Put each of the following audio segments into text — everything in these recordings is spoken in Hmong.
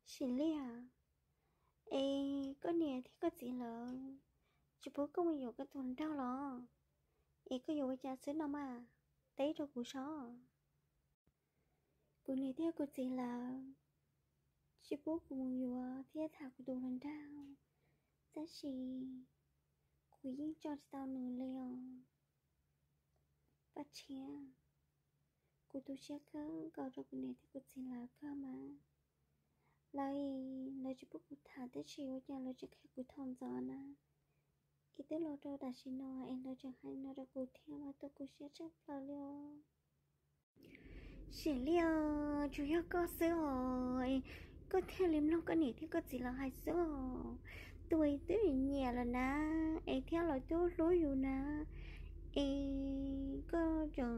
Sim Liaj, es koj niam thiab koj txiv lawv tsis pub koj mus yuav koj tus hluas nraug los? Es koj yuav ua cas xwb no mas, teb rau kuv saib. Kuv niam thiab kuv txiv lawv tsis pub kuv mus yuav thiab tham kuv tus hluas nraug, tab sis kuv yeej tso tsis tau nws li os. Paj Tshiab, kuv tu siab kawg nkaus rau kuv niam thiab kuv txiv lawv kawg mas. Lawv, lawv tsis pub kuv tham tab sis ua cas lawv tseem qhia kuv thaum ntxov na. Es twb los rau tam sim no es lawv tseem hais no rau kuv thiab mas tu kuv siab tshaj plaws li os. Sim Liaj, tsuas yog koj xwb os, koj thiaj li mloog koj niam thiab koj txiv lawv hais xwb os. Tus twb nyiam lawm na, es thiab lawv twb hlub yus na, es koj tseem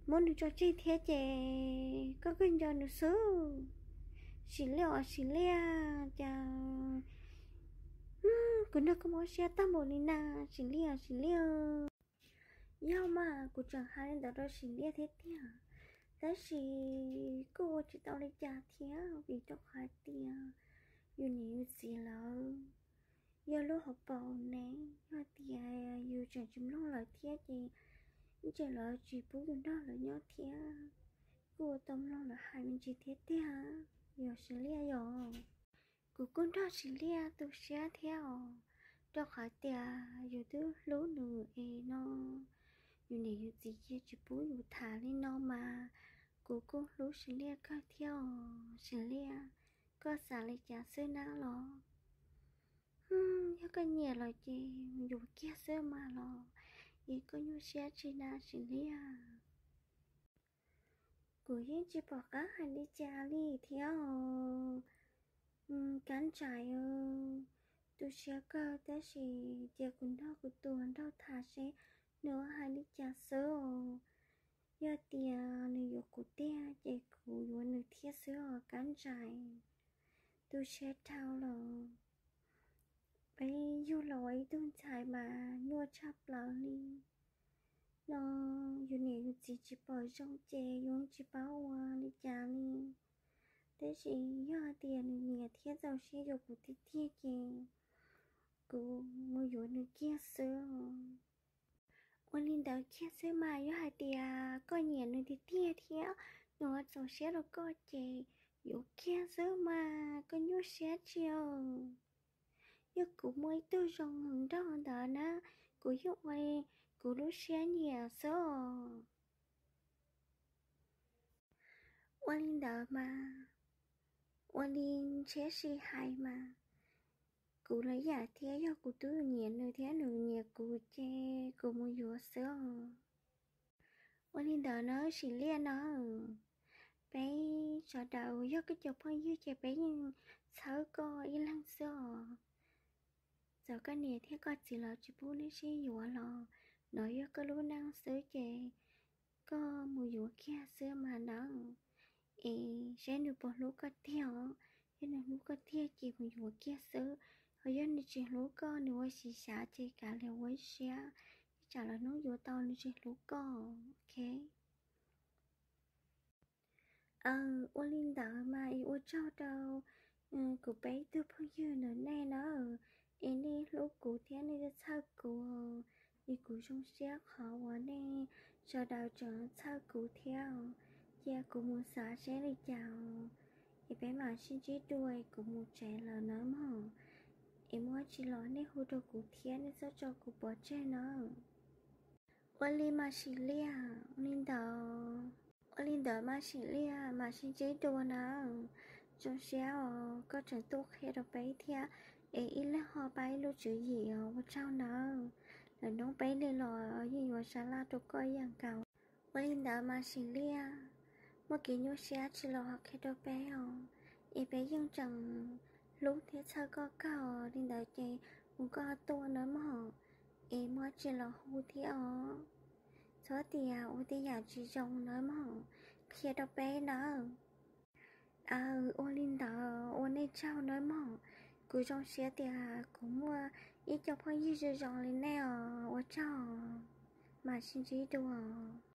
muab nws tso tseg thiab ces koj kawg nco nws xwb. Sim Liaj os Sim Liaj, cas kuv nrog koj mob siab tag npaum li na, Sim Liaj, Sim Liaj. Yog mas kuv tseem hais li ntawd rau Sim Liaj thiab tiag, tab sis kuj ua tsis tau li cas thiab vim rau qhov hais tias yus niam yus txiv lawv yog lub hauv paus ne, yog tias yus tseem tsis mloog lawv thiab ces ntshe lawv tsis pub yus nrog lawv nyob thiab. Kuj ua tau mloog lawv hais me ntsis thiab tiag, yog Sim Liaj yog. Kuv kuj nrog Sim Liaj tu siab thiab os, rau qhov tias yus twb hlub nws es no yus niam yus txiv cia tsis pub yus tham li no mas, kuv kuj hlub Sim Liaj kawg thiab os. Sim Liaj, koj xav li cas xwb na los? Yog koj nyiam lawm ces yuav kiag xwb mas los, es koj nyuaj siab tsi na Sim Liaj? Kuv yeej tsis pom qab hais li cas li thiab os. Kab Ntsais, tu siab kawg tab sis cia kuv nrog kuv tus hluas nraug tham seb nws hais li cas xwb os. Yog tias nws yuav kuv tiag ces kuv yuav nws thiab xwb os Kab Ntsais. Tu siab dhau los. Peb yug los ua ib tug ntxhais mas nyuaj tshaj plaws li no, yus niam yus txiv tsis pom zoo ces yus tsis paub ua li cas li. Tab sis yog hais tias nws nyiam thiab txaus siab yuav kuv tiag tiag ces kuv mus yuav nws kiag xwb. Ua li ntawd kiag xwb mas, yog hais tias koj nyiam nws tiag tiag thiab nws ua txaus siab rau koj ces yuav kiag xwb mas, koj nyuaj siab tsi os. Yog kuv muaj ib tug zoo nraug ntawd na, kuv yeej ua kuv lub siab nyiam xwb os. Ua li ntawd mas, ua li ntshiab si hais mas, kuv los yam thiab, yog kuv twb nyiam nws thiab nws nyiam kuv ces kuv mus yuav xwb os. Ua li ntawd na Sim Liaj na, peb sawv daws yog koj cov phooj ywg ces peb yeej txhawb koj ib leeg xwb os. Txawm koj niam thiab koj txiv lawv tsis pub neb sib yuav los, no yog koj lub neej xwb ces koj mus yuav kiag xwb mas nawb. Es seb nws puas hlub koj tiag os. Yog nws hlub koj tiag ces mus yuav kiag xwb, ho yog nws tsis hlub koj, nws ua siv xyav ces kav liam ua ib siab, ib tsam lwm hnub yuav tau nws tsis hlub koj, ok. Aw, ua li ntawd mas es ua tsaug rau kuv peb tug phooj ywg ntawm nej na, es nej hlub kuv thiab nej txhawj kuv, es kuv zoo siab qhov uas nej sawv daws tseem txhawj kuv thiab. Cia kuv mus xav seb li cas, es peb mam sib ntsib dua, es kuv mus tsev lawm nawb mog. Es muaj tsi los nej hu rau kuv thiab, nej txhob tso kuv pov tseg nawb. Ua li mas Sim Liaj, ua li ntawd, ua li ntawd mas Sim Liaj, mam sib ntsib dua nawb. Zoo siab os koj tseem tuaj qhia rau peb thiab, es ib leeg ho pab ib lub tswv yim os, ua tsaug nawb. Lwm hnub peb li los yeej yuav sab laj rau koj ib yam nkaus. Ua li ntawd mas Sim Liaj, muaj kev nyuaj siab tsi los ho qhia rau peb os, es peb yeej tseem hlub thiab txhawj koj kawg os. Li ntawd ces mus koj tuaj nawb mog, es muaj tsi los hu thiab os. Txhob tias ua tej yam tsis zoo nawb mog, qhia rau peb nawb. Aw, ua li ntawd ua nej tsaug nawb mog. Kuv zoo siab tias kuv muaj ib co phooj ywg zoo zoo li nej os, ua tsaug, mam sib ntsib dua.